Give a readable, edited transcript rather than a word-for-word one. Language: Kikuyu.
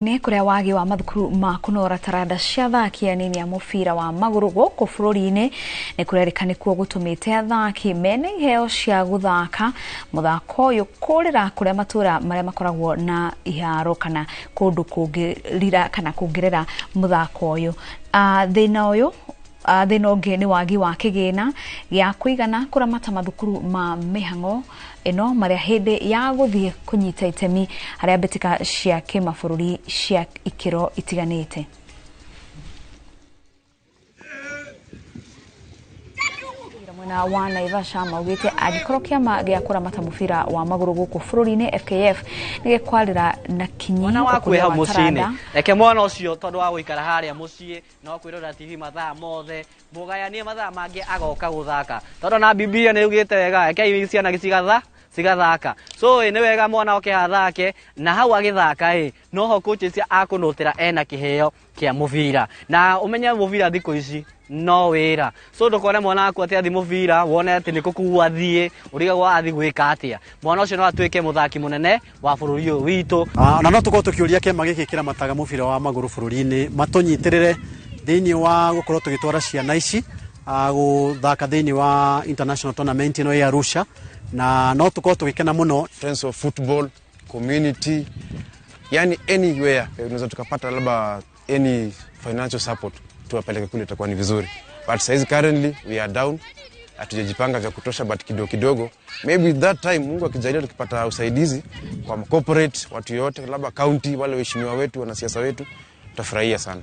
Nĩ kũrĩa wagi wa mathukuru ma kũnora taranda cia athaki anini a mũbira wa magũrũ gũkũ bũrũri-inĩ nĩ kũrerĩka nĩkuo gũtũmĩte athaki mena iheo cia gũthaka mũthako ũyũ kũrĩra kũrĩa matũra marĩa makoragwo na iharo kana kũndũ kũngĩrira kana kũngĩrera mũthako ũyũ. Thĩna ũyũ thĩna ũngĩ nĩ wagi wa kĩgĩna gĩa kũigana kũramata mathukuru ma mĩhang'o ĩno marĩa hĩndĩ ya gũthiĩ kũnyita itemi harĩa mbĩtĩka cia kĩmabũrũri cia ikĩro itiganĩte. Mwena wa Naivasha maugĩte angĩkorwo kĩama gĩa kũramata mũbira wa magũrũ gũkũ bũrũri-inĩ FKF nĩ gĩkwarĩra na kinyi mwana waku ũkũria hau wa mũciĩ-inĩ taranda. Reke mwana ũcio tondũ wa gũikara harĩa mũciĩ no kwĩrora TV mathaa mothe, mũgayanie mathaa mangĩ agoka gũthaka, tondũ na Biblia nĩ yugĩte wega, rekei ciana cigathaka. So ĩ nĩ wega mwana oke athake, na hau agĩthaka ĩ noho coaches akũnũtĩra ena kĩheo kĩa mũbira. Na ũmenye mũbira thikũ ici no wĩra, so ndũkone mwana waku atĩ athi mũbira wone atĩ nĩ kũkua athiĩ, ũrigagwo athi gwĩka atĩa. Mwana ũcio no atuĩke mũthaki mũnene wa bũrũri ũyũ witũ. Na no tũkorwo tũkĩũria kĩama gĩkĩ kĩramataga mũbira wa magũrũ bũrũri-inĩ matũnyitĩrĩre thĩinĩ wa gũkorwo tũgĩtwara ciana ici gũthaka thĩinĩ wa international tournament ĩno ya Arusha, na no tũkorwo tũgĩkena mũno. Friends of football community, yani anywhere unaweza tukapata labda any financial support tuwapeleke kule, itakuwa ni vizuri. But saizi currently we are down, hatujajipanga vya kutosha, but kidogo kidogo maybe that time Mungu akijalia tukipata usaidizi kwa corporate, watu yote, labda county, wale waheshimiwa wetu, wanasiasa wetu, tutafurahia sana.